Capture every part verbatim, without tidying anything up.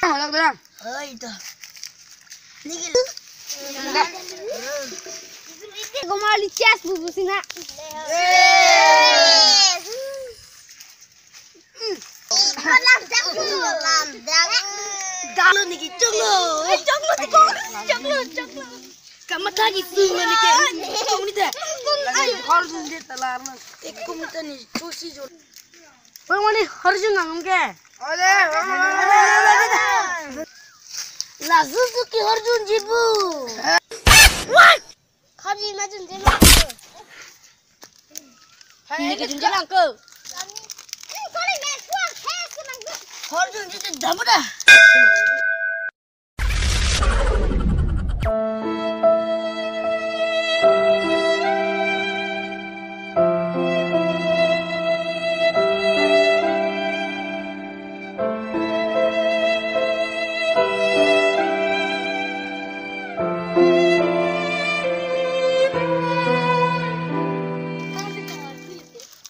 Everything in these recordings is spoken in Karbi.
Halak dorang. Oi, to. Niki. Gomali chess bubu sina. Lamdak, lamdak. Dalo niki choklo. Choklo, choklo, choklo, choklo. Kamatha kisu niki. Choklo niki. Ayo. Hor dun de talar na. Ek kum ta ni chusi jo. Oi, mani Arjun nang ke? Lasu suki Arjun jibu. What? Arjun majun jema. Ini ke jun jelang ke. Arjun jitu damu dah.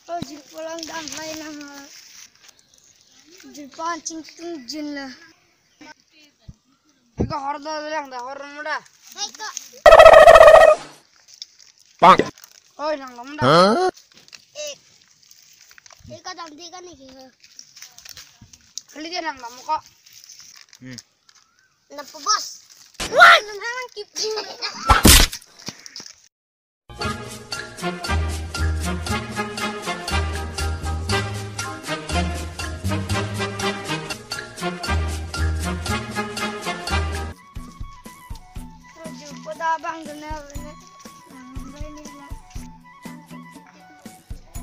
Oh, jin pulang dan lain nama. Jin pan ching tung jin lah. Eko hor do lang da hor mo da. Eko. Pang. Oi, nang dam da. Hah? Eh. Eko dam di kan ni ki. Kali dia nang dam ko. Hmm. Nang po boss. Wah, nang hang kip.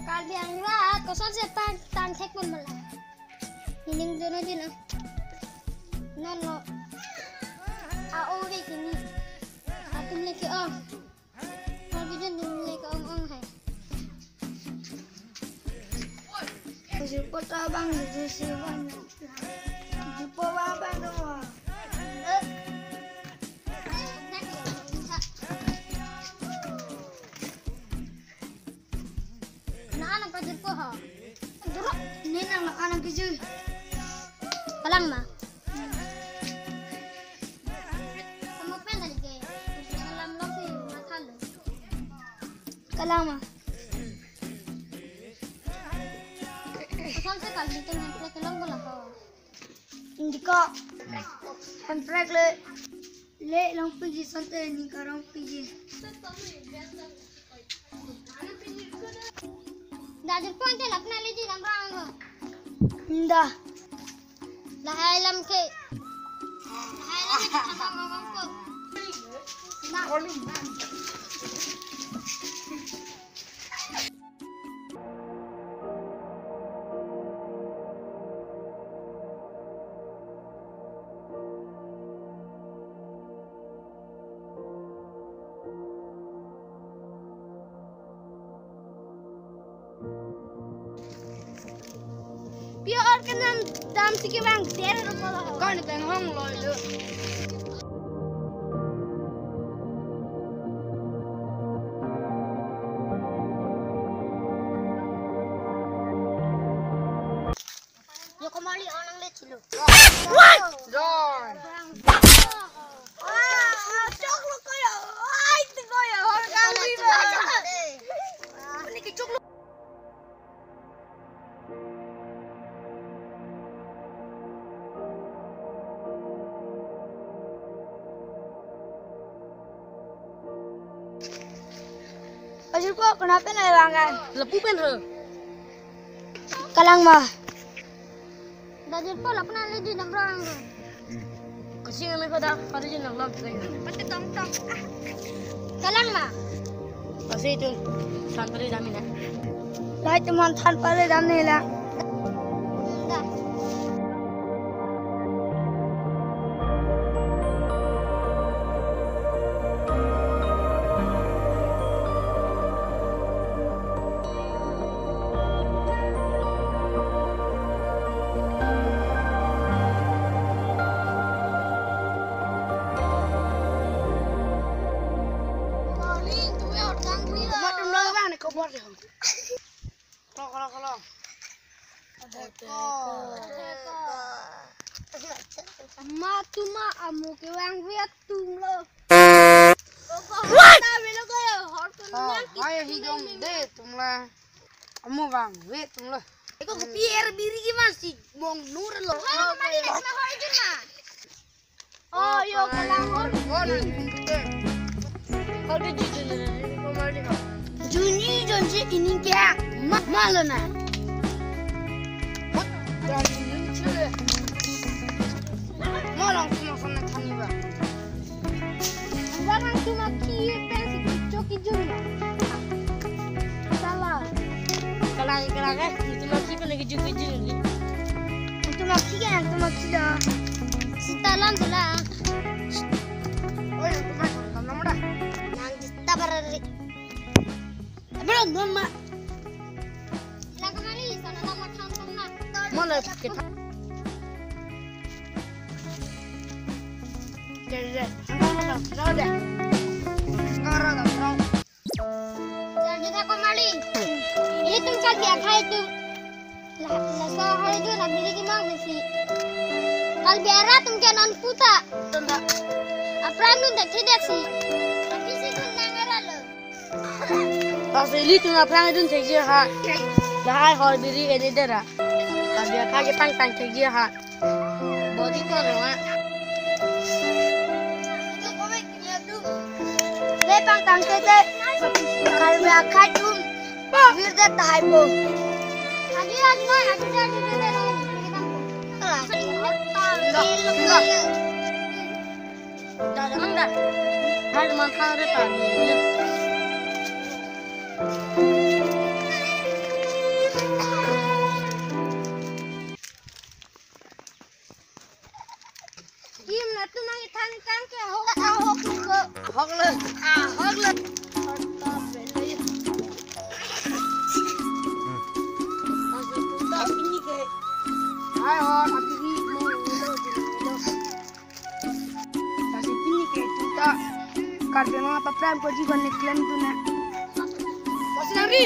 Kali ang ra, kosonsi tang, tang thek pon mala. Nining dono dino. Nono. A o ve kini. Atum leke o. Kami jen dun leke ong ong hai. Jupo ta bang jusi bang. Jupo bang bang do. Na anak ka jupo ho. Duro, ni nang anak kiju. Kalang ma. Kamu pen tadi ke, dalam losi mathalo. Kalang ma. Asal se kal bitung yang plek long bola ho. Indiko. Handbrake le, le long piji sante ni karong piji. Dajir point te lapna le ji dam rang ho. Nda. Lahai lam ke. Lahai lam ke tama ngomong ko. Na. Pure ke nang dam si ke bang der ro pala. Kan teng hong loi do. Yo, kemali onang le chilo. What? Don. Ah, choklo koyo. Ai, ti koyo. Hor kang di ba. Ini ke choklo. Ajir ko, kenapa na langgan? Lapu pen ho. Kalang ma. Dajir po lapna le di nang rang. Kasi kami pada pada di nang rang. Pati tong tong. Kalang ma. Kasi itu than pare dam ina. Lai teman than pare dam nila. Dah. Tomato lo bang ni kobor de. Kolo, kolo, kolo. Ma tuma amo kevangve atumlo. What? Oh, hai hi dong de tumla. Amo vangve tumlo. Eko kopi er biri ki masi mong nur lo. Hai, kemari na hoi jun na. Oh, yo, kalang hor. Hor na ni de. Hor ke jujun na ni ko mari ho. Junji junji ini kya? Ma, malo na. Hot, dan ini chule. Malang tuma sana thani ba. Barang tuma ki pensi kicho kijun na. Salah. Kalang, kalang, eh. Tuma ki pen kicho kijun ni. Tuma ki kan, tuma ki da. Sitalam tula. Oi, tuma, tuma, tuma, tuma. Nang jista barari. Abang, non ma. Lagi mari, sana lama kantong na. Mana kita? Jadi, angkara dah, dah. Angkara dah, dah. Jadi tak kemari. Ini tum kalbi akhai tu. La, laso hoi jun abiri kimang besi. Kalbi ara tum ke non puta. Tunda. Apran nun tak thedak si. Tapi si tun nang ara lo. Pas ilitum aphrang idun thekji ha. Lahai hor biri eni dera. Karbi akhai kepangtang thekji ha. Bodi ko rong a. Le pangtang tete. Karbi akhai atum. Vir det tahai po. Adi adi noi adi adi adi adi. Enggak, enggak. Dah, dah, dah. Hai, teman, kau ada tadi. Kim, na tu nang ithan kang ke hok, hok, hok, hok. Hok le. Ah, hok le. Hai, hok, abiri, mo, mo, mo, mo. Lasi pini ke tuta Karbi Anglong apapran ko jiban ne klemdun na. Mas nari.